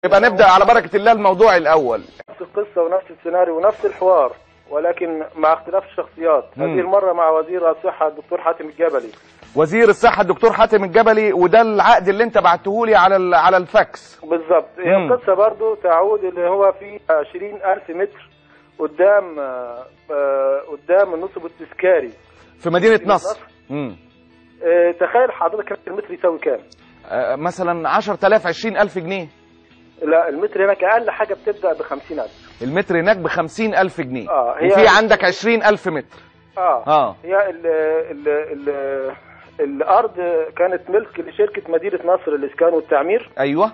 يبقى نبدأ على بركة الله الموضوع الأول. نفس القصة ونفس السيناريو ونفس الحوار، ولكن مع اختلاف الشخصيات. هذه المرة مع وزير الصحة الدكتور حاتم الجبلي. وزير الصحة الدكتور حاتم الجبلي، وده العقد اللي انت بعته لي على الفاكس. بالظبط. هي القصة برضو تعود اللي هو في 20,000 متر قدام النصب التذكاري في مدينة نصر. تخيل حضرتك المتر يساوي كام؟ مثلا 10,000 20,000 جنيه. لا، المتر هناك اقل حاجة بتبدا ب 50,000. المتر هناك ب 50,000 جنيه. وفي عندك 20,000 متر. هي ال ال ال الارض كانت ملك لشركة مدينة نصر للاسكان والتعمير. ايوه.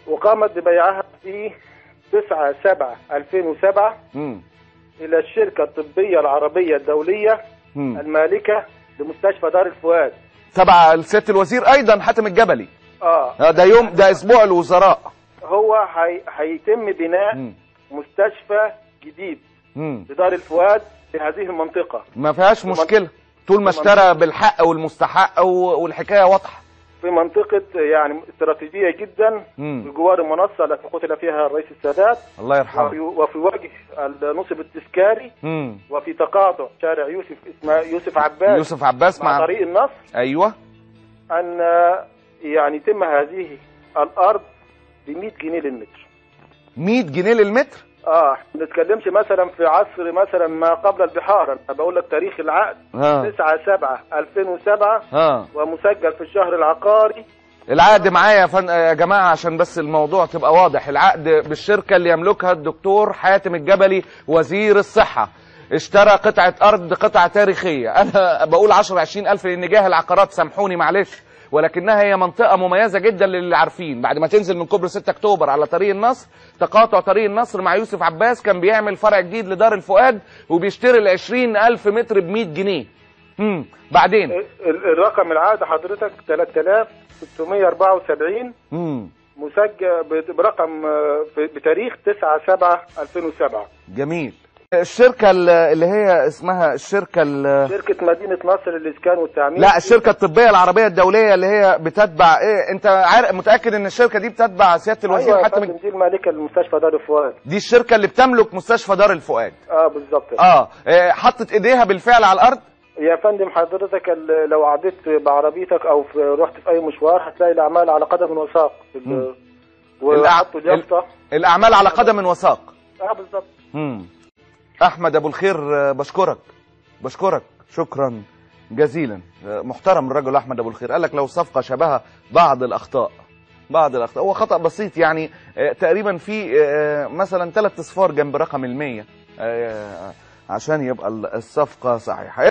وقامت ببيعها في 9/7/2007 الى الشركة الطبية العربية الدولية المالكة لمستشفى دار الفؤاد، تبع السيادة الوزير ايضا حاتم الجبلي. ده يوم، ده اسبوع الوزراء. هو هيتم بناء مستشفى جديد لدار الفؤاد في هذه المنطقة. ما فيهاش مشكلة طول ما اشترى بالحق والمستحق والحكاية واضحة. في منطقة يعني استراتيجية جدا، بجوار المنصة التي قتل فيها الرئيس السادات الله يرحمه، وفي وجه النصب التذكاري، وفي تقاطع شارع يوسف عباس، يوسف عباس مع طريق النصر. ايوه. ان يعني تم هذه الارض ب 100 جنيه للمتر. 100 جنيه للمتر؟ ما نتكلمش مثلا في عصر مثلا ما قبل البحار، انا بقول لك تاريخ العقد 9/7/2007 ومسجل في الشهر العقاري. العقد معايا يا جماعة عشان بس الموضوع تبقى واضح. العقد بالشركة اللي يملكها الدكتور حاتم الجبلي وزير الصحة، اشترى قطعه ارض، قطعه تاريخية. انا بقول 10 20,000 لان جاه العقارات، سامحوني معلش، ولكنها هي منطقة مميزة جدا للي عارفين. بعد ما تنزل من كوبري 6 اكتوبر على طريق النصر، تقاطع طريق النصر مع يوسف عباس، كان بيعمل فرع جديد لدار الفؤاد وبيشتري ال 20,000 متر ب 100 جنيه. بعدين الرقم العادي حضرتك 3674 مسجل برقم بتاريخ 9/7/2007. جميل. الشركة اللي هي اسمها الشركة شركة مدينة نصر للإسكان والتعمير. لا، الشركة الطبية العربية الدولية اللي هي بتتبع ايه؟ انت عارف، متأكد ان الشركة دي بتتبع سيادة الوزير؟ أيوة حتى دي المالكة لمستشفى دار الفؤاد. دي الشركة اللي بتملك مستشفى دار الفؤاد. بالظبط. حطت ايديها بالفعل على الأرض؟ يا فندم حضرتك لو عديت بعربيتك او رحت في اي مشوار هتلاقي الأعمال على قدم وساق. وحطوا اليافطة. الأعمال على قدم وساق. بالظبط. احمد ابو الخير، بشكرك بشكرك شكرا جزيلا. محترم الرجل احمد ابو الخير. قال لك لو صفقة شبهها بعض الاخطاء، بعض الاخطاء، هو خطا بسيط يعني، تقريبا في مثلا 3 اصفار جنب رقم 100 عشان يبقى الصفقة صحيحه.